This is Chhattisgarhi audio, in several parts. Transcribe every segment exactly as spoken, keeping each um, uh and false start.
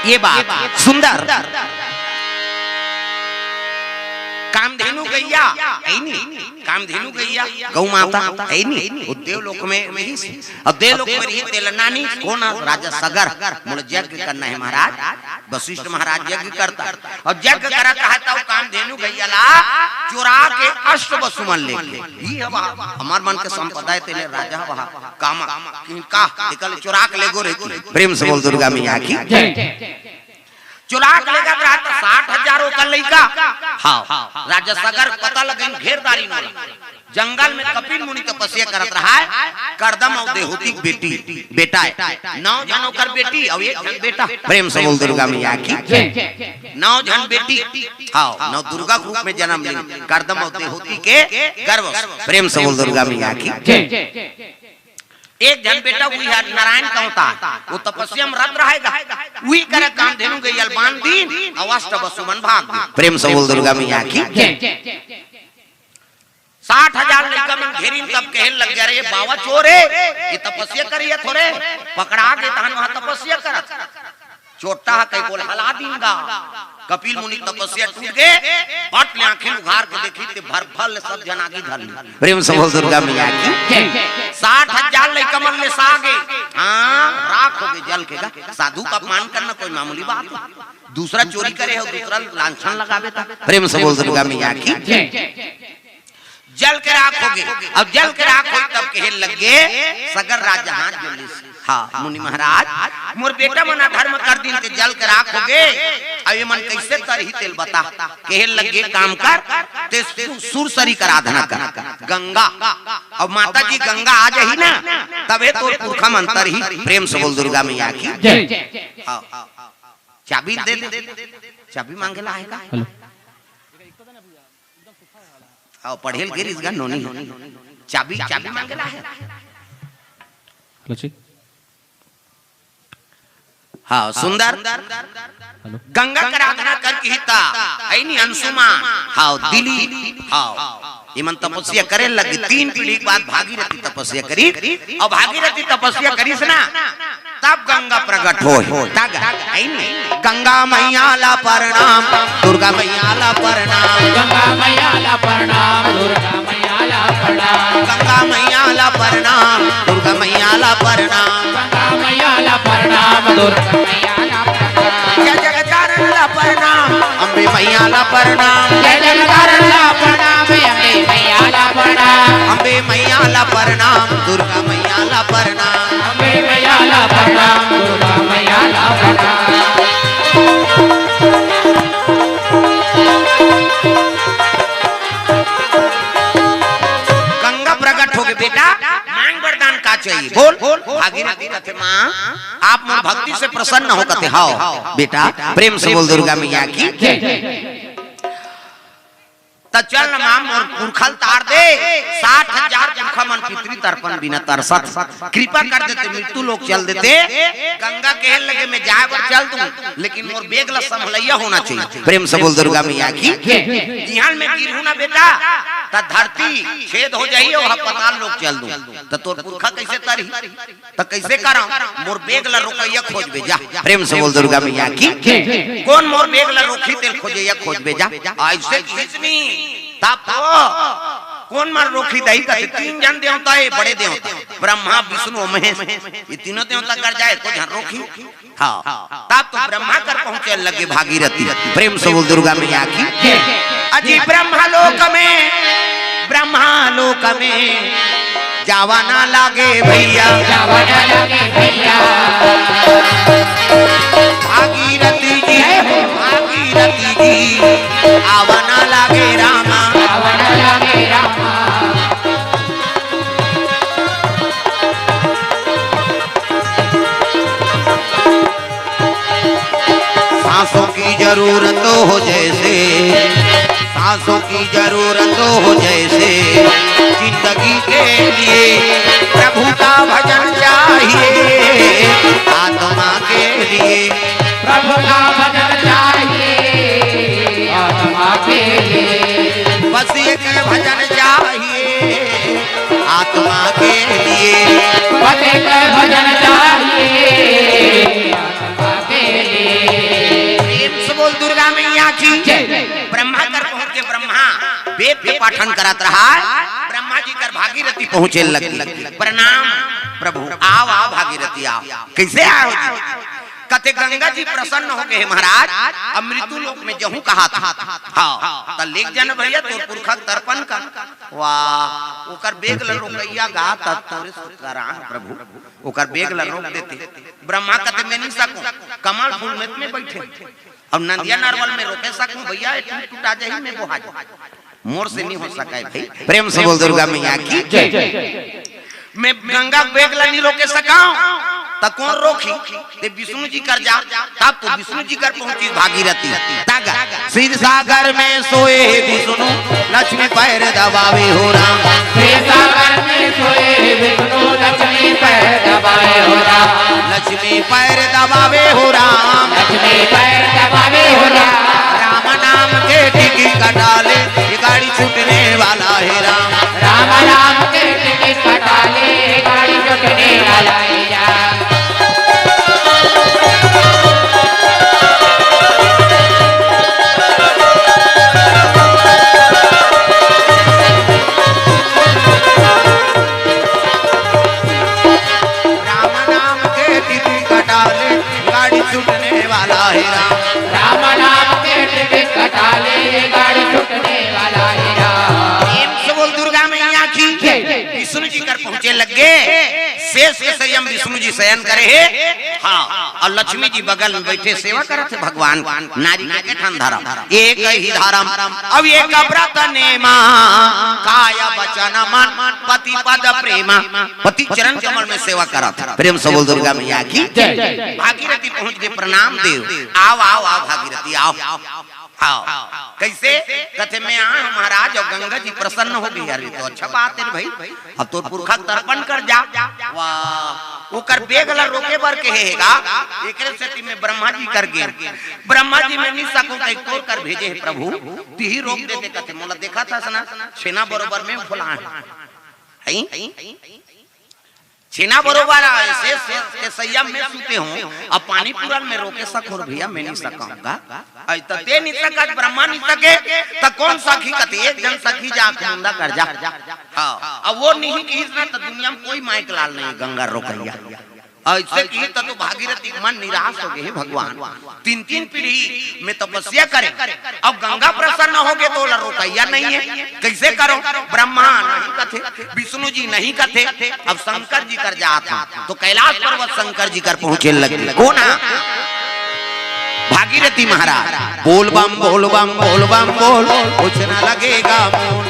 ये बात सुंदर। कामधेनु गैया है नी, कामधेनु गैया, गौ माता है नी, वो देवलोक में रहिस। अब देवलोक में रहिस तेला नानी कोन? राजा सगर। मोला यज्ञ करना है महाराज। वशिष्ठ महाराज यज्ञ करता, और यज्ञ करत है तो कामधेनु गैया ला चुरा के अष्ट वसुमन ले गे। ये हवा हमार मन के संपदा है, तेले राजा हवा कामा, किन का एकल चुरा के ले गो रहिथे। प्रेम से बोल दुर्गा मैया की। चुरा के लेगत रहा तो साठ हजार ओकर लइका। हाँ, राजा सगर पता लगे घेरदारी नोला। जंगल में कपिल मुनि तपस्या करत रहा है, करदम और देहूती के बेटी, बेटा है। नौ झन ओकर बेटी और एक झन बेटा। प्रेम से बोल दुर्गा मैया की। नौ झन बेटी, हाँ, नौ दुर्गा के रूप में जन्म ली, करदम और देहूती के गर्भ। प्रेम से बोल दुर्गा मैया की। एक झन बेटा वही है नारायण का होता है, वो तपस्या में रत रहेगा, वही करे कामधेनु गैया ल बांध दीन, अउ अष्ट वसुमन भाग दीन। प्रेम से बोल दुर्गा मैया की। साठ हजार लइका मन घेरिन तब कहे लग जा रहे, "बाबा चोर है, ये तपस्या करिए थोरे, पकड़ा गे तहन वहां तपस्या करत।" चोट्टा ह कई गोल हला दीन गा। कपिल मुनि तपस्या टूट गे, पट ले आंखें उघार के देखी ते भर भर ले सब झन आगी धर ली। प्रेम से बोल दुर्गा मैया की। साठ हजार लइका मन ले सा गे। हाँ, राख हो गे जल के गा। साधु का अपमान करना कोई मामूली बात है? दूसरा चोरी करे हो, दूसरा लांछन लगावे था। प्रेम से बोल दुर्गा मैया की। जल के राख हो गे। अब जल के राख हो तब कहे लग गे सगर राजा हाथ जोड़ लिस। हाँ, मुनि महाराज, मोर बेटा मन अधर्म कर दीन ते जल के राख हो गे। अब ये मन कैसे तरही तेल बता। कहे लग गे काम कर, ते सु-, सुरसरी कर आराधना कर। गंगा, अब माता जी गंगा आ जाही ना, तबे तोर पुरखा मन तरही। प्रेम से बोल दुर्गा मैया की। हाँ। चाबी दे दे। चाबी मांगे ला है का? हेलो। हाँ, पढ़ेल गिरिस गा नोनी। चाबी, चाबी मांगे ला है। हेलो जी। हाँ, सुंदर। हेलो। गंगा के आराधना कर किहिता, ऐनी अंशुमान, हाँ, दिलीप, हाँ। इमन तपस्या करे लगे, तीन पीढ़ी के बाद भागीरथी तपस्या करी, और भागीरथी तपस्या करिस ना, तब गंगा प्रकट होय। तब गंगा मैया ला प्रणाम, दुर्गा मैया ला प्रणाम। गंगा मैया ला प्रणाम, दुर्गा मैया ला प्रणाम। गंगा मैया ला प्रणाम, दुर्गा मैया ला प्रणाम। गंगा मैया ला प्रणाम, दुर्गा मैया ला प्रणाम। जय जगतारण ला प्रणाम, अम्बे मैया ला प्रणाम। जय जगतारण ला प्रणाम, अम्बे मैया ला प्रणाम। अम्बे मैया ला प्रणाम, दुर्गा मैया ला प्रणाम। अम्बे मैया ला प्रणाम, दुर्गा मैया ला प्रणाम। गंगा प्रकट होगे बेटा, मांग वरदान का चाहिए? बोल। भागीरथी कथे माँ, आप मोर भक्ति से प्रसन्न हो कथे। हाव बेटा, प्रेम से बोल दुर्गा मैया की। त चल न माँ, मोर पुरखा ल तार दे, साठ हजार पुरखा मन पितृ तर्पण बिना तरसत, कृपा कर देते, मृत्यु लोक चल देते। गंगा कहे लगे, मैं जाए बर चल दूं, लेकिन मोर बेग ला संभलैया होना चाहिए। प्रेम से बोल दुर्गा मैया की। इहां मैं गिरहूं ना बेटा, त धरती छेद हो जाही, अउ पाताल लोक चल दूं, त तोर पुरखा कैसे तरही? त कैसे करंव? मोर बेग ला रोकैया खोजबे जा। प्रेम से बोल दुर्गा मैया की। कोन मोर बेग ला रोकही तेल खोजैया खोजबे जा। ऐसे किसनी तब तो कोन मोर रोकही दही कथे? तीन झन देवता हे, बड़े देवता, ब्रह्मा, विष्णु अउ महेश। ये तीनों देवता कर जाए, कोई झन रोकही? हाँ, तब तो ब्रह्मा कर पहुंचे लगे भागीरथी। प्रेम से बोल दुर्गा मैया की। अजी ब्रह्मा लोक में, ब्रह्मा लोक में जावा ना लागे भैया। जावा ना लागे भैया। भागीरथी जी, भागीरथी जी, आवा ना लागे रामा। आवा ना लागे रामा। सांसों की जरूरत हो जैसे, सांसों की जरूरत हो जैसे, जिंदगी के लिए प्रभु का भजन चाहिए, आत्मा के लिए। प्रभु का भजन चाहिए, आत्मा के लिए। बस एक भजन चाहिए, आत्मा के लिए। बस एक भजन चाहिए, आत्मा के लिए। वेद के पाठन करत रहय, ब्रह्मा जी कर भागीरथी पहुंचे लगी। प्रणाम प्रभु, आव, आव भागीरथी, आव। कइसे आय हो जी? कथे, गंगा जी प्रसन्न हो गे हे महाराज, अब मृत्यु लोक में जहूं कहात हंव। हां, त लेग जा न भइया, तोर पुरखा के तर्पण कर। वाह, ओकर बेग ल रोकइया गा, त तोरे सुतराम प्रभु, ओकर बेग ल रोक देते। ब्रह्मा कथे, मैं नइ सकंव, कमल फूल में त मैं बइठे हंव। अब नंदिया नरवल में रोके सकंव भइया, ए टूट टुटा जाही, मैं बोहा जाहूं। मोर से नइ हो सकय भई। प्रेम से बोल दुर्गा मैया की जय। मैं गंगा के बेग ल नइ रोके सकंव, त कोन रोकही? ते विष्णु जी कर जा, तब तो विष्णु जी कर पहुंचिस भागीरथी। तब क्षीर सागर में सोए विष्णु, लक्ष्मी पैर दबावे हो राम। क्षीर सागर में सोए विष्णु, लक्ष्मी पैर दबावे हो राम। लक्ष्मी पैर दबावे हो राम। लक्ष्मी पैर दबावे हो राम। राम नाम के टिकी कटा ले, ये गाड़ी छूटने वाला हे राम। राम नाम के टिकी कटा ले, ये गाड़ी छूटने वाला हे राम। राम नाम के टिकी कटा ले, गाड़ी छूटने वाला हे राम। राम नाम के टिकी कटा ले, गाड़ी छूटने वाला हे राम। प्रेम से बोल दुर्गा मैया की जय। विष्णु जी कर पहुंचे लगे, शेष के शय्या म विष्णु जी शयन करे हे। हां, अउ लक्ष्मी जी बगल में बइठे सेवा करत हे भगवान। नारी के के ठन धरम, एक ही धरम, अब एक व्रत नेमा, काय वचन मन पति पद प्रेमा। पति चरण कमल में सेवा करत हे। प्रेम से बोल दुर्गा मैया की जय। भागीरथी पहुंच गे, प्रणाम देव। आव, आव, आव भागीरथी, आव। हां, कइसे? कथे, मैं आय हंव महाराज, अउ गंगा जी प्रसन्न हो गे। अरे, त अच्छा बात हे भई, अब तोर पुरखा के तर्पण कर जा। वाह, ओकर बेग ल रोके बर कहे हे गा, एकरे सेती मैं ब्रह्मा जी कर गेंव। ब्रह्मा जी मैं नइ सकंव, त तोर कर भेजे हे प्रभु, तिही रोक देते। कथे, मोला देखत हस ना, छेना बरोबर मैं फुलाय हंव। हई? छेना बरोबर आय, शेष के शय्या में सुते हंव, अब पानी पूरन में रोके सकंव भइया, मैं नइ सकंव गा। अइ त ते नइ सकस, ब्रह्मा नइ सके, त कोन सकही? कथे, एक झन सकही, जा आंख मुंदा कर जा। हां, अब ओ नइ किहिस ना, त दुनिया में कोई माई के लाल नइ हे गंगा रोकइया। अइसे किहिस त तो भागीरथी के मन निराश हो गे हे भगवान। तीन तीन पीढ़ी में तपस्या करेंव, अब गंगा प्रसन्न हो गे त ओला रोकइया नइ हे, कइसे करंव? ब्रह्मा नहीं कथे, विष्णु जी नहीं कथे, अब शंकर जी कर जात हंव, त कैलाश पर्वत शंकर जी कर पहुंचे लगे। कोन हा? भागीरथी महाराज। बोल बम, बोल बम, बोल बम, बोल, कुछ ना लगेगा मोल।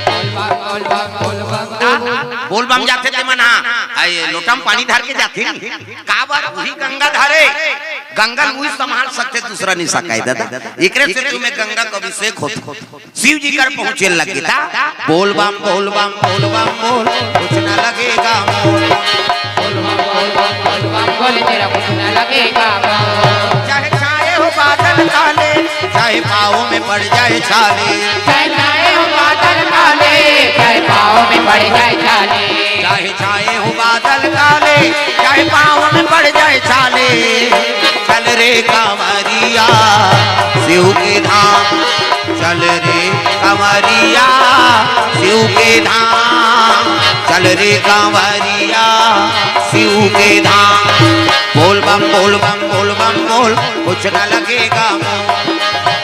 बोल बम, बोल बम, बोल बम, बोल बम। बोल बम जाथे ते मन हा, अइ लोटा म पानी धर के जाथे नी। काबर? उही गंगा धरे, गंगा ल उही संभाल सकथे, दूसरा नइ सकय दादा। एकरे सेती मैं गंगा के अभिषेक होथे। शिव जी कर पहुंचे लगे ता, बोल बम, बोल बम, बोल बम, बोल, कुछ ना लगेगा मोल। बोल बम, बोल बम, बोल बम, बोल, तेरा कुछ ना लगेगा मोल। चाहे छाए हो बादल काले, चाहे पाँव में पड़ जाए छाले। चाहे छाए हो बादल काले, चाहे पाँव में पड़ जाए छाले। चाहे छाए हो बादल काले, चाहे पाँव में पड़ जाए छाले। चल रे कांवरिया शिव के धाम, चल रे कांवरिया शिव के धाम, चल रे कांवरिया शिव के धाम। बोल बम, बोल बम, बोल बम, बोल, कुछ ना लगेगा मोल।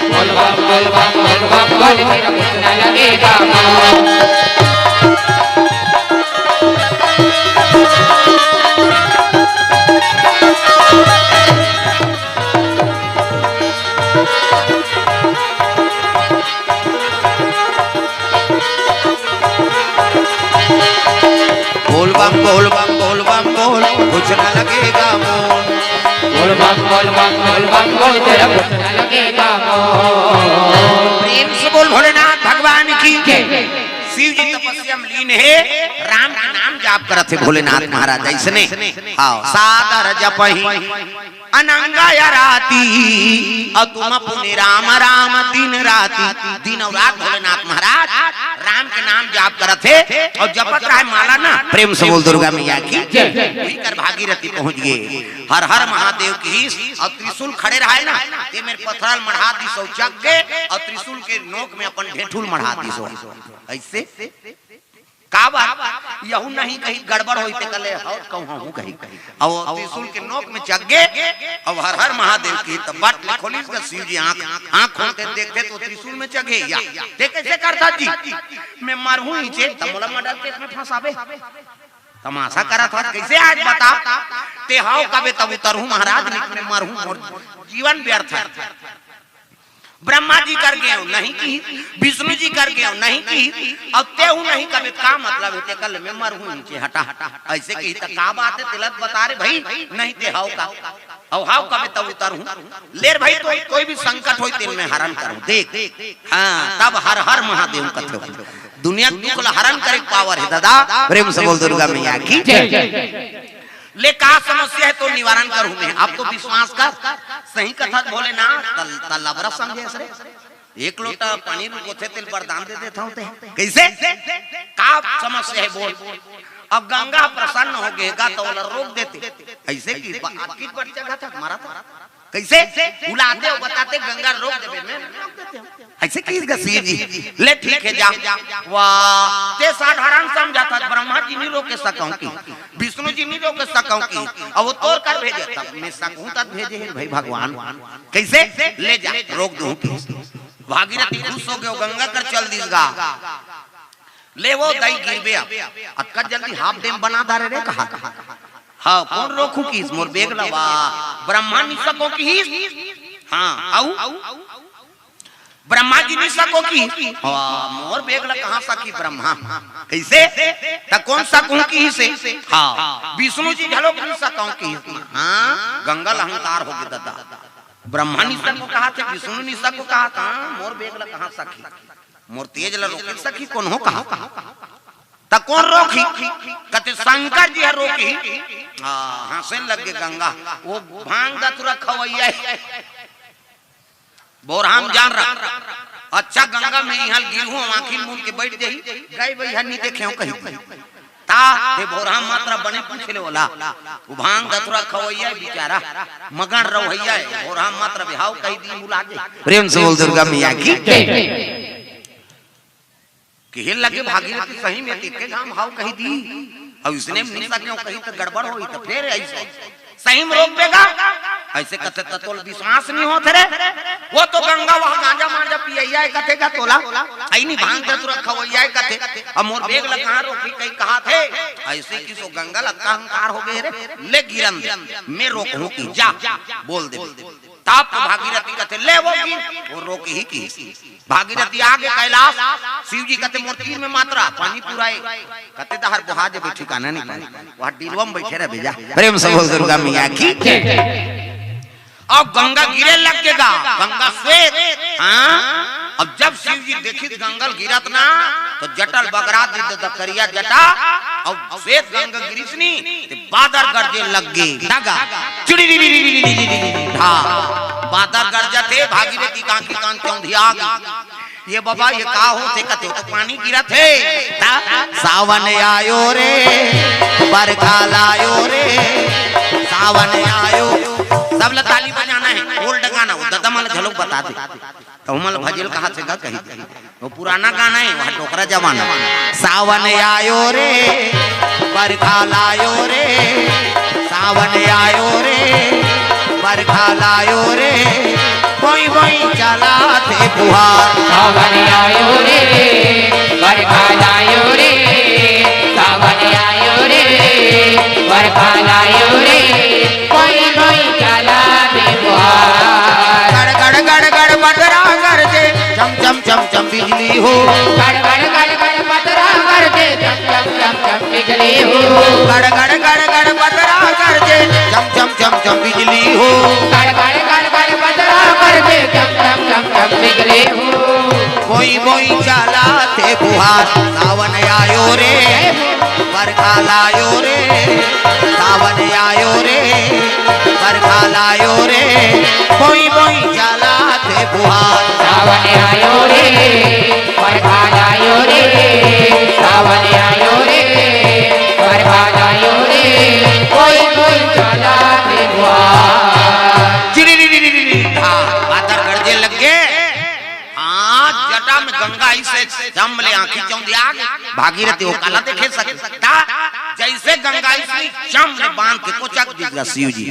बोल बम, बोल बम, बोल बम, बोल, तेरा कुछ ना लगेगा मोल। बोल बम, बोल बम, बोल बम, बोल, कुछ ना लगेगा मोल। बोल बम, बोल बम, बोल बम, बोल, तेरा कुछ ना लगेगा मोल। प्रेम से बोल भोलेनाथ भगवान की जय। शिव जी तपस्या में लीन हे, राम के नाम जाप करत हे भोलेनाथ महाराज अइसने। हाँ, सादर जपहि अनंग अराती, अउ तुम पुनि राम राम दिन राती। दिन अउ रात भोलेनाथ महाराज राम के नाम जाप करत हे अउ जपत रहय माला ना। प्रेम से बोल दुर्गा मैया की जय। वही कर भागीरथी पहुंच गे। हर हर महादेव किहिस अउ त्रिशूल खड़े रहय ना, ते मेर पथरा ल मढ़ा दिस अउ चघ गे अउ त्रिशूल के नोक में अपन ढेठू ल मढ़ा दिस। अइसे का बात? यहू नहीं कही, गड़बड़ होई ते कले, हौ कहूँ हूँ कही। अब वो त्रिशूल के नोक में चघ गे, अब हर हर महादेव किहिस, त बट ले खोलिस गा शिव जी आँख, आँख खोलते देखते त त्रिशूल में चघे या। ते कइसे करथस जी? मैं मरहूँ इहिंचे, त मोला मर्डर केस में फँसाबे। तमाशा करत हस, कइसे आज बता? ते हौ कबे तब उतरहूँ महाराज, नहीं मैं मरहूँ, मोर जीवन व्यर्थ हे। ब्रह्मा जी कर गेंव, नहीं किहिस, विष्णु जी कर गेंव, नहीं किहिस, अउ तेहू नहीं कबे, का मतलब हे? ते कले मैं मरहूँ इहिंचे, हटा, हटा। अइसे किहिस त का बात हे, तेला बता रे भई, नहीं ते हौ का? अउ हौ कबे तब उतरहूँ। ले रे भई, तो कोई भी संकट होई, तेला मैं हरण करहूँ। देख, हाँ, तब हर हर महादेव कथे हो। दुनिया के दुख ला हरण करे के पावर हे दादा। प्रेम से बोल दुर्गा मैया की जय। ले का समस्या हे तो निवारण करहूँ मैं, अब तो विश्वास कर। सही कथस भोलेनाथ, त, त लबरा समझेस रे। एक लोटा पानी रुकोथे तेला वरदान दे देथँव ते। कइसे? का समस्या हे बोल? अब गंगा प्रसन्न हो गे गा त ओला रोक देते। अइसे कि ब-, अतकी बड़ जगह तक मरत हे। कइसे? उलाते हो बताते गंगा रोक देबे, मैं रोक देते हँव। अइसे किहिस गा शिव जी, ले ठीक हे जा। वाह, ते साधारण समझथस, ब्रह्मा जी नहीं रोके सकँव कि, विष्णु जी नहीं रोके सकँव कि, अब वो तोर कर भेजे, तब मैं सकहूँ तब भेजे हे भई भगवान। कइसे? ले जा, रोक दूँ कि। भागीरथी खुश हो गे, गंगा कर चल दिस गा। ले वो दाई गिरबे अब। अतका जल्दी हाफ डैम बना डारे रे कहा। हाँ, कोन रोकहू किहिस मोर बेग ला? वाह, ब्रह्मा नहीं सकँव किहिस। हाँ, अउ ब्रह्मा जी नहीं सकँव किहिस। हाँ, मोर बेग ला कहाँ सकही ब्रह्मा? कइसे? त कोन सकहू किहिस? हाँ, विष्णु जी घलोक नहीं सकँव किहिस। हाँ, गंगा ल अहंकार हो गे दादा। ब्रह्मा नहीं सकँव कहाथे, विष्णु नहीं सकँव कहाथे, हाँ, मोर बेग ला कहाँ सकही? मोर तेज ला रोके सकही कोनो कहा? त कोन रोकही? कथे शंकर जी ह रोकही। हाँ, हँसे लग गे गंगा, वो भांग धतूरा खवइया हे। भोरहा म जान रहा, अच्छा गंगा में इहाँ गिरहूँ, आँखी मूंद के बइठ जाही, गए बइहा नहीं देखे हँव कही। त ते भोरहा मातरा बने पूछ ले ओला, वो भांग धतूरा खवइया हे बिचारा, मगन रहइया हे, भोरहा मातरा बे हव कही दिही, भुला जाही। प्रेम से बोल दुर्गा मैया की जय। किहे लगे भागीरथी सही में तेके घाम हव कही दिही। अउ अइसने म नहीं सकँव कही त गड़बड़ होही त फेर अइसे सही में रोकबे गा। अइसे कथे त तोला विश्वास नहीं होत रे। वो तो गंगा वहाँ गांजा मांजा पियइया हे कथे गा तोला। अइ नहीं भांग धतूरा खवइया हे कथे। अब मोर बेग ला कहाँ रोकही कही कहाथे। अइसे किहिस वो गंगा ला अहंकार हो गे रे। ले गिरन दे। मैं रोकहूँ कि जा। बोल दे। तब तो भागीरथी कथे, ले वो गिर, वो रोकही किहिस। भागीरथी आगे कैलाश, शिव जी कथे, मोर तीर में मातरा, पानी पूरा हे। कथे, तहर बोहा जबे ठिकाना नहीं पानी। वहाँ डिलवा में बइठे रह बेजा। प्रेम से बोल दुर्गा मैया की। अब गंगा गिरे लग गे गा, गंगा श्वेत। हाँ, अब जब शिव जी देखिस गंगा ल गिरत ना, त जटा ल बगरा दिस, त करिया जटा, अब श्वेत गंगा गिरिस नी, ते बादर गरजे लग गे। दगा। चिड़िड़िड़िड़िड़िड़िड़िड़िड़। हाँ, बादर गरजत हे, भागीरथी के आँखी कान चौंधिया गे। ये बाबा, ये का होत हे? कथे, तो पानी गिरत हे। त सावन आयो रे, बरखा लायो रे, सावन आयो। सब ला ताली बजाना हे, old गाना, वो ददा मन घलोक बता दे। त ओमन ल भजेल कहाथे गा कही दे। वो पुराना गाना हे, वहाँ डोकरा जमाना। सावन आयो रे, बरखा लायो रे, सावन आयो रे, बरखा लायो रे, बोई बोई चलाथे फुहार। सावन आयो रे, बरखा लायो रे, सावन आयो रे, बरखा लायो रे, कोई कोई चलाथे फुहार। गड़ गड़ गड़ गड़ बदरा गरजे, चम चम चम चम बिजली हो। गड़ गड़ गड़ गड़ बदरा गरजे, चम चम चम चम बिजली हो। गड़ गड़ गड़ गड़ बदरा गरजे, चम चम चम चम बिजली हो। गड़ गड़ गड़ गड़ बदरा गरजे, चम चम चम चम बिजली हो। बोई बोई चलाथे फुहार, सावन आयो रे, बरखा ला बोई बोई चलाथे फुहार। सावन आयो रे, बरसात आयो रे, सावन आयो रे, बरसात आयो रे, कोई कोई चलाथे फुहार। चिरी री री री री री। हाँ, बादर गरजे लग गे। हाँ, जटा में गंगा अइसे चम ले आँखी चौंधिया गे। भागीरथी ओ काला देखे सकता, जइसे गंगा अइसे चम ले बांध के कोचक दिख रहा शिव जी।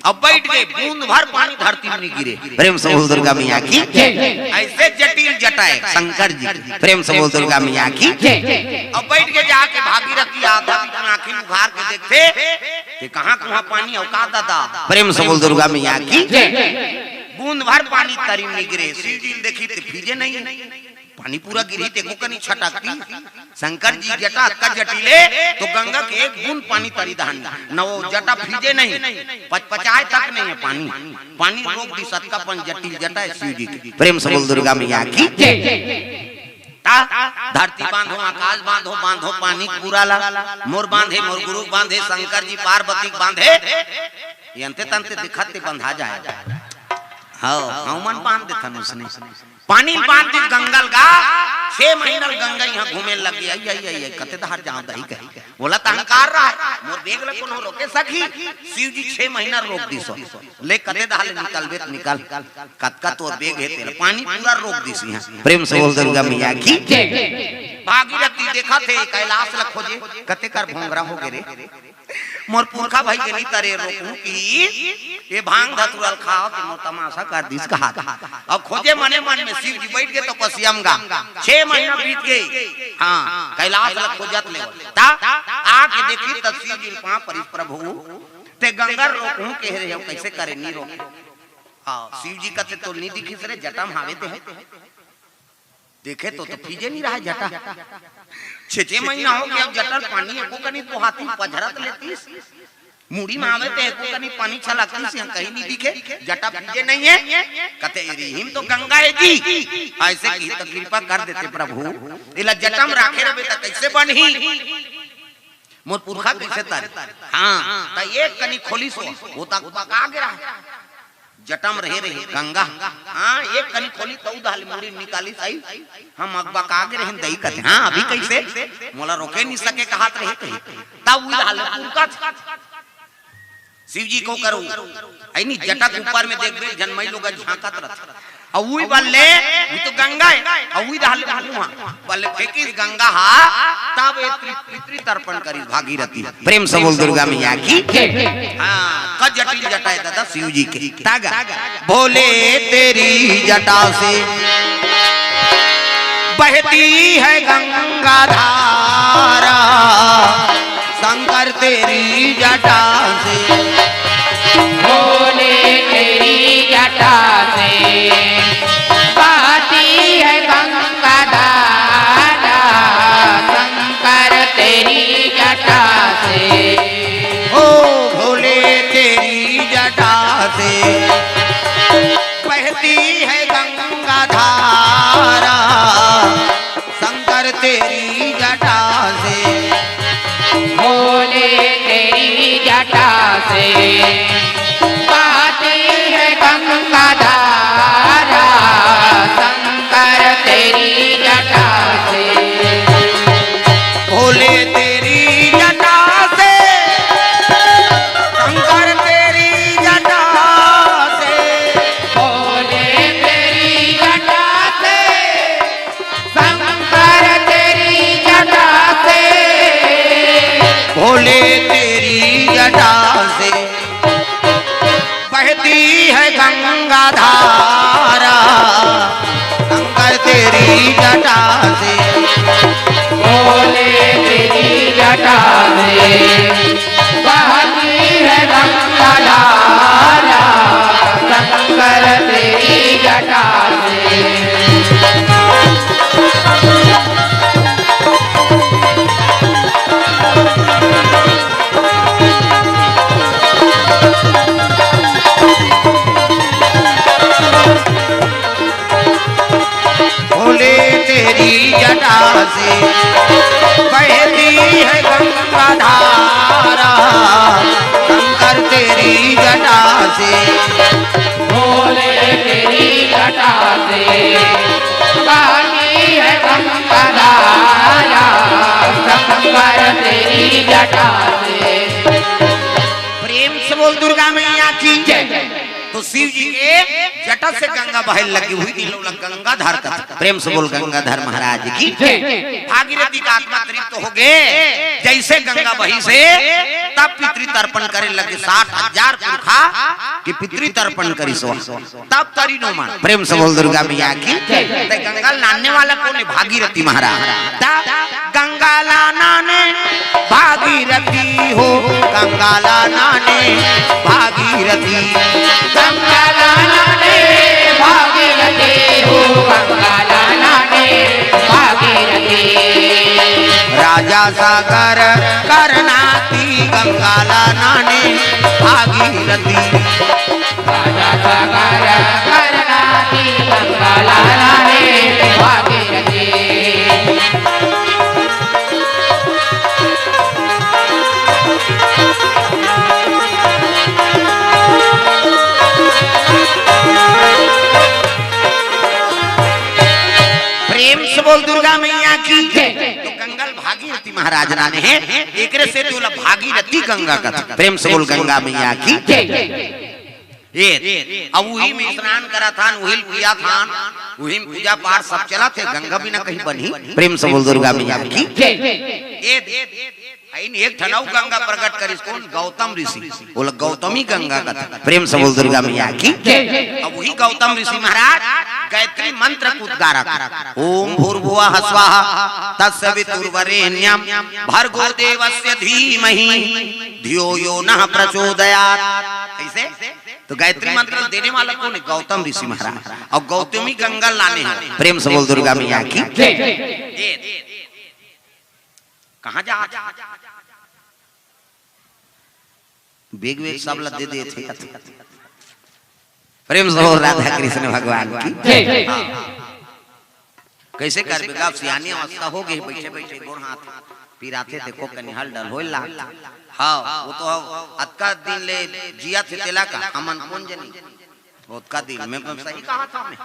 अब बइठ गे, बूंद भर पानी धरती में नइ गिरे। प्रेम से बोल दुर्गा मैया की। अइसे जटिल जटा हे शंकर जी। प्रेम से बोल दुर्गा मैया की। अब बइठ गे जाके भागीरथी आधा बीच में आँखी उघार के देखथे, ते कहाँ कहाँ पानी अउ का दादा। प्रेम से बोल दुर्गा मैया की। बूंद भर पानी तरी में नइ गिरे। शिव जी ल देखिस ते भीजे नहीं। पानी पूरा गिरही ते एको कनी छटकतिस। शंकर जी जटा अतका जटिल हे, तो गंगा के एक बूंद पानी तरी दहन। न ओ जटा भीजे नहीं, पचपचाए तक नहीं हे पानी। पानी रोक दिस, अतका पन जटिल जटा हे शिव जी के। प्रेम से बोल दुर्गा मैया की। ता धरती बांधो, आकाश बांधो, बांधो पानी पूरा ला। मोर बांधे, मोर गुरु बांधे, शंकर जी पार्वती बांधे। ये अंते तंते दिखत ते बंधा जाए। हाँ, हमन बांध देथन उसने। पानी बांध दिस गंगा ल गा, छह महीना ले गंगा इहाँ घूमे लग गे। आई, आई, आई, आई, कते डहर जाँव दाई कहे। ओला त अहंकार रहय, मोर बेग ल कोनो रोके सकही? शिव जी छह महीना रोक दिस। ले कते डहर ले निकलबे त निकल, कतका तोर बेग हे तेला। पानी पूरा रोक दिस इहाँ। प्रेम से बोल दुर्गा मैया की। भागीरथी देखत हे, कैलाश ल खोजे, कते कर भोंगरा हो गे रे। मोर पुरखा भाई के नइ तरे रोकहूँ कि ये भांग धतुरा ल खाव के मोर तमाशा कर दिस कहात। अब खोजे मने मन में शिव जी बइठ गे तपस्या म गा। छह महीना बीत गे। हाँ, कैलाश ल खोजत ले। ता आके देखिस त शिव जी ल पाँव परिस, प्रभु, ते गंगा ल रोकहूँ कहे रहे, कइसे करे नइ रोके। हाँ, शिव जी कथे तोला नइ दिखिस रे, जटा म हावे ते ह। देखे तो, तो भीजे नइ रहय जटा। छे, छे महीना हो गे, अब जटा ल पानी एको कनी पोहातिस, पझरत लेतिस। मुड़ी म आवे ते एको कनी पानी छलकतिस, इहाँ कहीं नइ दिखे, जटा भीजे नइ हे। कथे, "ए, इही म तो गंगा हे जी।" अइसे कहिस त कृपा कर देते प्रभु। एला जटा म राखे रहिबे त कइसे बनही? मोर पुरखा कइसे तरे? हाँ, त एक कनी खोलिस ओ, ओ त अकबका गे रहय। जटा म रहे रहे गंगा। हाँ, एक कनी खोलिस त ओ डहर ले मुड़ी निकालिस, "अई, हम अकबका गे रहेन दई," कथे। "हाँ, अभी कइसे? मोला रोके नइ सके कहात रहे," कहिस। तब ओ डहर ले पुरकत। शिव जी को करो, अई नहीं, जटा के ऊपर में देखबे, झन माईलोगन झांकत रथे। अउ उही बल्ले, वो तो गंगा हे, अउ उही डहर ले मुँह, बल्ले फेंकिस गंगा हा, तब ये पितृ-, पितृ तर्पण करिस भागीरथी। प्रेम से बोल दुर्गा मैया की। हाँ, का जटिल जटा हे दादा शिव जी के। तागा, भोले तेरी जटा से बहती है गंगा धारा, शंकर तेरी जटा से। भोले तेरी जटा से बहती है गंगा धारा, शंकर तेरी जटा से। ओ भोले तेरी जटा से बहती है गंगा धारा, शंकर तेरी जटा से। भोले तेरी जटा से बहती है गंगा धारा, शंकर तेरी जटा से। भोले तेरी जटा से, शंकर तेरी जटा से। भोले तेरी जटा से, शंकर तेरी जटा से। भोले तेरी जटा से बहती है गंगा धारा, शंकर तेरी जटा से। भोले तेरी जटा से बहती है गंगा धारा, शंकर तेरी जटा से। भोले तेरी जटा से बहती है गंगा धारा, शंकर तेरी जटा से। से बहती है गंगा धारा, शंकर तेरी जटा से। प्रेम से बोल दुर्गा मैया की जय। तो शिव जी के जटा से गंगा बहे लगी हुई, दिलों लग गंगाधर का। प्रेम से बोल गंगाधर महाराज की जय। भागीरथी का आत्मा तृप्त हो गए, जैसे गंगा बही से तब पितृ तर्पण करे लगे। साठ हजार पुरखा के पितृ तर्पण करी सो। तब तरी नो मन। प्रेम से बोल दुर्गा मैया की। ते गंगा लाने वाला कौन है? भागीरथी महाराज। ता गंगा लाना ने भागीरथी हो, गंगा लाना ने भागीरथी। गंगा लाना ने भागीरथी हो, गंगा लाना ने भागीरथी। राजा सागर करनाती गंगा लाना ने भागीरथी। राजा सागर करनाती गंगा लाना ने भागीरथी। प्रेम से बोल दुर्गा मैया की। तो गंगा ल भागीरथी महाराज लाने हे, एकरे से तो ओला भागीरथी गंगा कथे। प्रेम से बोल गंगा मैया की। ए, अब उही में स्नान करत हन, उही ल पियत हन, उही में पूजा पाठ सब चलत हे, गंगा बिना कहीं बनही? प्रेम से बोल दुर्गा मैया की। ए, अइन एक ठन अउ गंगा प्रकट करिस, कौन? गौतम ऋषि। ओला गौतमी गंगा कथे। प्रेम से बोल दुर्गा मैया की। अब उही गौतम ऋषि महाराज गायत्री मंत्र के उद्गारक, ओम भूर्भुवः स्वः तत्सवितुर्वरेण्यं भर्गो देवस्य धीमहि धियो यो नः प्रचोदयात्। कैसे? तो गायत्री मंत्र देने वाला कौन है? गौतम ऋषि महाराज। और गौतमी गंगा लाने हैं। प्रेम से बोल दुर्गा मैया की। जय। कहाँ जा? बेग बेग सब ला दे देथे। प्रेम से बोल राधा कृष्ण भगवान की। जय। हाँ। कैसे करबे गा? सियानी अवस्था हो गई, बैठे बैठे गोड़ हाथ पिराथे, देखो कनिहाल डल होए ला। हाँ, वो तो अतका दिन ले जियत हे तेला का, हमन कोन जनी। ओतका दिन में, मैं सही कहा था मैं।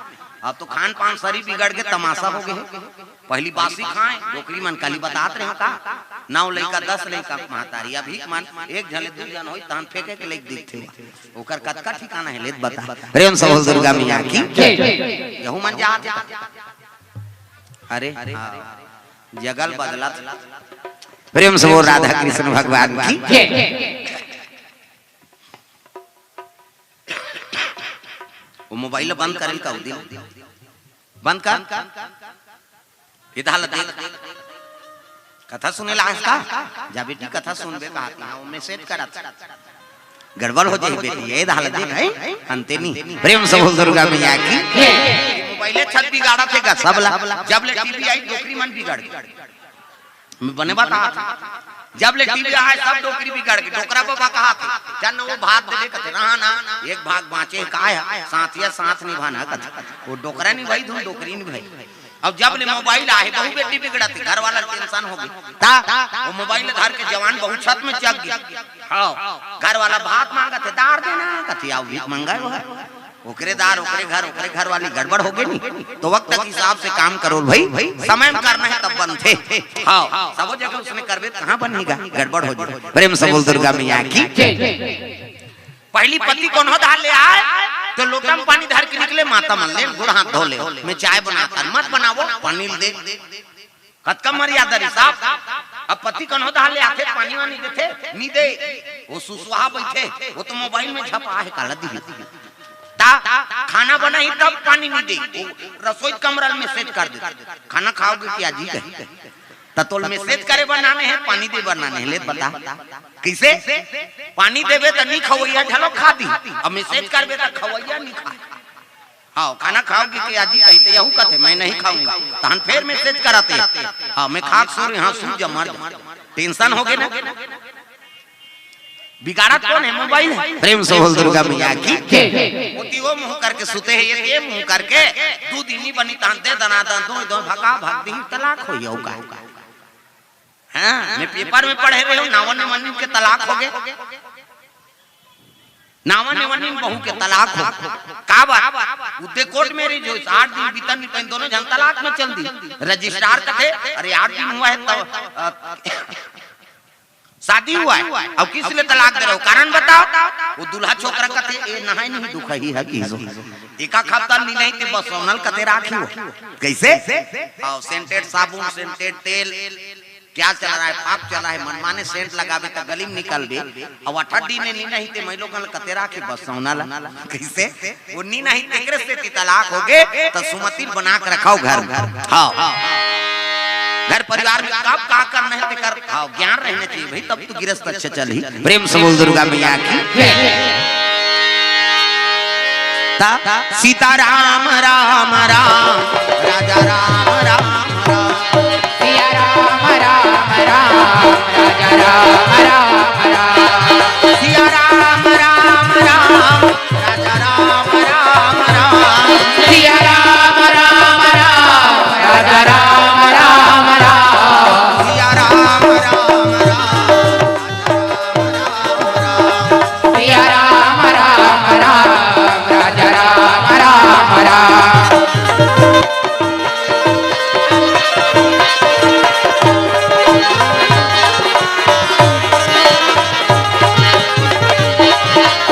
अब तो खान पान सरी बिगड़ के तमाशा हो गए। पहली बासी खाए, डोकरी मन काली बतात रहे का। नौ लइका, दस लइका महतारी, अभी मन एक झन ले दू झन होई, तहन फेंके के लइक दिखथे। ओकर कतका ठिकाना है, लेत बता। प्रेम से बोल दुर्गा मैया की। जय। यहू मन जात हे। अरे, हाँ। जगल बदलत। प्रेम से बोल राधा कृष्ण भगवान की। जय। वो मोबाइल बंद करेल का, वो दिन बंद कर। इधर ला देख। कथा सुने ला आस का? जा बेटी, कथा सुनबे कहा थी। हाँ, वो मैसेज करत। गड़बड़ हो जाए बेटी, ये इधर ला देख, हैं? अंते नहीं। प्रेम से बोल दुर्गा मैया की। मोबाइले छत बिगाड़त हे गा, सब ला। जब ले टीवी आई, डोकरी मन बिगड़ गए। मैं बने बता था। जब ले टीवी आए, सब डोकरी बिगड़ गई। डोकरा बाबा कहा थे, चल न वो भात दे दे, कथे, रहा ना, एक भाग बाँचे, का है? साथिया साथ निभाना, कथे। वो डोकरा निभाई, तुम डोकरी निभाई। अब जब ले मोबाइल आए, बहू बेटी बिगड़त हे, घर वाला टेंशन हो गई। ता, वो मोबाइल धर के जवान बहू छत में चढ़ गई। हाँ, घर वाला भात मांगत हे, दार देना, कथे, आओ भीख मंगाए वो है। ओकरे दार, ओकरे घर, ओकरे घर वाली, गड़बड़ हो गई नी। तो वक्त के हिसाब से काम करो भाई, समय में करना है तब बनथे। हाँ, सबो जगह उसने करबे, कहाँ बनेगा? गड़बड़ हो जाए। प्रेम से बोल दुर्गा मैया की। पहली पति कोनो धार ले आए, तो लोटा में पानी धर के निकले, माता मन ले, गोड़ हाथ धो ले, मैं चाय बनाता, मत बनावो, पानी दे। कतका मर्यादा रे साहब। अब पति कोनो धार ले आथे, पानी वानी देथे, नी दे। वो सुसुहा बैठे, वो तो मोबाइल में झपा है, काला दिही। ता खाना बनाही तब पानी नी दे, वो रसोई कमरा में मैसेज कर दे, खाना खाओगे क्या जी कहे। त तोल मैसेज करे बर नाने है, पानी दे बर नाने है, ले बता। कैसे? पानी देबे त नी खवैया झलो खा दी, अब मैसेज करबे त खवैया नी खा। हाँ, खाना खाओगे कि आजी कहिथे, यहू कथे, मैं नहीं खाऊंगा। तहन फेर मैसेज कराथे, हाँ, मैं खा के सो रहे, हाँ, सो जा, मर जा। टेंशन हो गए ना। बिगाड़त कौन है? मोबाइल है। प्रेम से बोल दुर्गा मैया की। ओती वो मुंह करके सुते है, ये, ये मुंह करके दू दिन नी बनी, तहन दे दना दन, दो, दो भगा भाग दी, तलाक हो जाओगा। हाँ, मैं पेपर में पढ़े रहे हूँ, नावन मन के तलाक हो गए। नावा नेवा नीन बहू के तलाक हो। का बात? उद्दे कोर्ट मैरिज होइस, आठ दिन बीतन नहीं पाइन, दोनों झन तलाक में चल दी। रजिस्ट्रार कथे, "अरे, आठ दिन हुआ है तब, अ, शादी हुआ है, अब किस लिए तलाक दे रहे हो? कारण बताओ।" वो दूल्हा छोकरा कथे, "ए, नहाय नहीं दुखही है कि एका खपतल नी नहीं ते बसौनल कते राखी हो।" कैसे? आओ, सेंटेड साबुन, सेंटेड तेल, क्या चल रहा है? पाप चल रहा है। मनमाने सेंट लगाबे त गली में निकलबे। अब अठड्डी ने नी नहीं ते मैं लोगन ल कते राखे बसौना ला। कैसे? वो नी नहीं तेकरे से ती तलाक होगे, त सुमति ल बना के रखाओ घर में। हाँ। घर परिवार में कब का करना है तेकर, हाँ, ज्ञान रहना चाहिए भाई, तब तो गिरस्थ अच्छा चलही। प्रेम से बोल दुर्गा मैया की। ता सीता राम राम राम, राजा राम राम राम। सिया राम राम राम, राजा राम राम राम। सिया राम राम राम, राजा राम राम राम। सिया राम राम राम, राजा राम राम राम। सिया राम राम राम, सिया राम राम राम, राजा राम राम राम।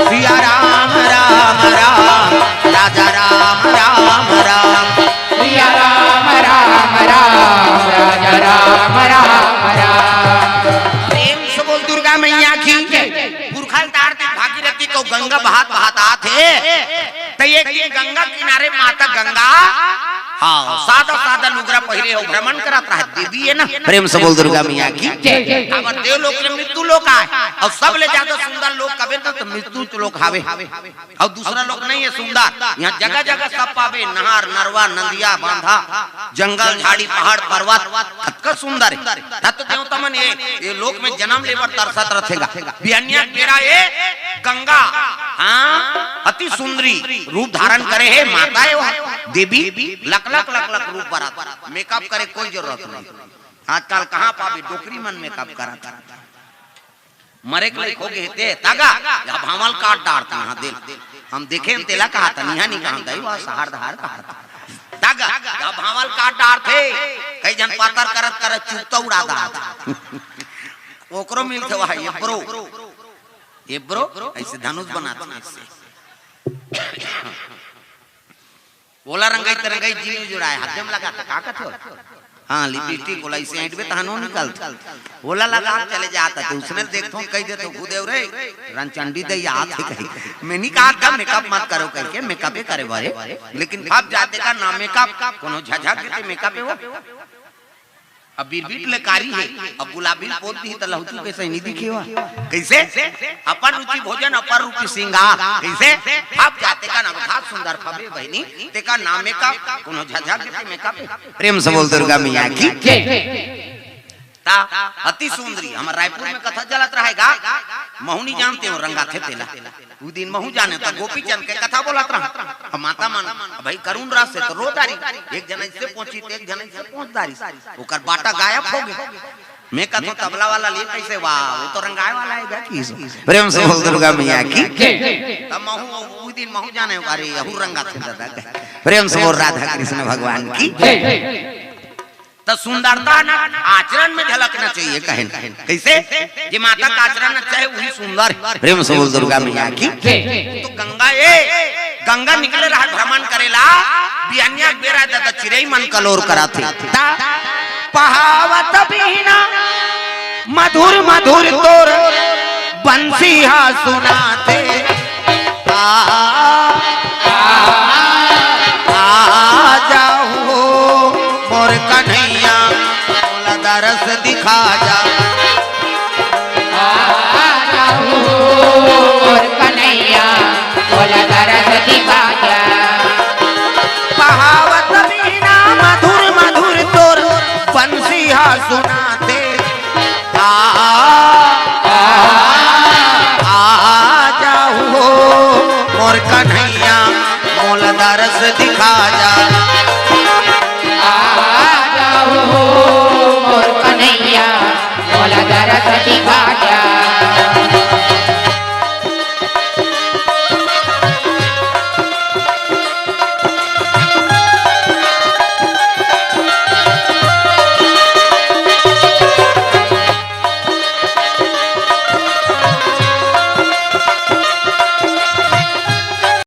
सिया राम राम राम, राजा राम राम राम। सिया राम राम राम, राजा राम राम राम। प्रेम से बोल दुर्गा मैया की। पुरखा ल तार दे भागीरथी के गंगा बहात बहात आत हे। त एक दिन गंगा किनारे माता गंगा, हाँ, सादा सादा लुगरा पहिरे हो, भ्रमण करत रहा, देवी है ना। प्रेम से बोल दुर्गा मैया की। काबर देव लोक ले मृत्यु लोक आय, अउ सबले ज्यादा सुंदर लोक कबे त, त मृत्यु लोक हावे। अउ दूसरा लोक नहीं है सुंदर। यहाँ जगह जगह सब पाबे, नहर, नरवा, नंदिया, बांधा, जंगल, झाड़ी, पहाड़, पर्वत, कतका सुंदर है। तब तो देवता मन ये, ये लोक में जन्म लेबर तरसत रथेगा। बिहनिया के बेरा ये गंगा, हाँ, अति सुंदरी रूप धारण करे हे, माता हे वो, देवी, लक लक लक लक रूप बरत, मेकअप करे कोई जरूरत नहीं। आजकल कहाँ पाबे, डोकरी मन मेकअप करत। मरे के लायक हो गए ते, तागा, या भावल काट डारत यहाँ दिल। हम देखे न तेला कहा था, निहा नहीं कहा था, वो सहार धार कहा था। तागा, या भावल काट डारत हे, कई जन पातर करत करत चुपता उड़ा डारत। ओकरो मिलत हे, ये ब्रो, ये ब्रो, ऐसे धनुष बनात हे, ऐसे। ओला रंगई त रंगई जीव जुड़ाए, हाथे में लगा त का कथे? हाँ, लिपस्टिक ओला इसे ऐंठबे तहनो निकल। ओला लगा चले जात हे, उसने देखथो कह देथो, "गुदेव रे, रणचंडी दई आत हे," कही। मैं नहीं कहा था मेकअप मत करो करके, मेकअप ही करे बारे, लेकिन फब जाते का ना मेकअप, कोनो झझक के मेकअप है वो। अब बिरबिट ले कारी हे, अब गुलाबी ल पोत दी त लहुचू के सैनी दिखे हुआ। कैसे? अपन रुचि भोजन, अपन रूपी श्रृंगार। कैसे? अब जाते का नाम घात सुंदर फबे बहिनी, तेका नामे का कोनो झझक के मेकअप। प्रेम से बोल दुर्गा मैया की। ता अति सुंदरी, हमर रायपुर में कथा चलत रहेगा, महू नहीं जानते हो, रंगा थे तेला। उ दिन महू जाने त गोपीचंद के कथा बोलत रहा। अब माता मन, अब भाई करुण रस से तो रो डारी, एक जन ऐसे पहुंची, एक जन ऐसे पहुंच डारी, ओकर बाटा गायब हो गए। मैं कथो तबला वाला ले कैसे, वाह, वो तो रंगाए वाला है, गा की सो। प्रेम से बोल दुर्गा मैया की। तब महू, उ दिन महू जाने, अरे, यहू रंगा थे दादा। प्रेम से बोल राधा कृष्ण भगवान की। त सुंदरता ना आचरण में झलकना चाहिए, कहे न। कैसे? जे माता का आचरण अच्छा है, वही सुंदर है। प्रेम से बोल दुर्गा मैया की। तो गंगा ए, गंगा निकले रहा भ्रमण करेला, बिहनिया के बेरा दादा चिरई मन कलोर करा थे। ता पहावत बीना मधुर मधुर तोर बंसी हा सुनाथे। आ, आ, आ जाओ मोर कन्हैया, मोला दरस दिखा जा। आ जाओ मोर कन्हैया, मोला दरस दिखा जा। पहावत बीना मधुर मधुर तोर बंसी हा सुनाथे। आ, आ, आ जाओ मोर कन्हैया, मोला दरस दिखा जा। आ जाओ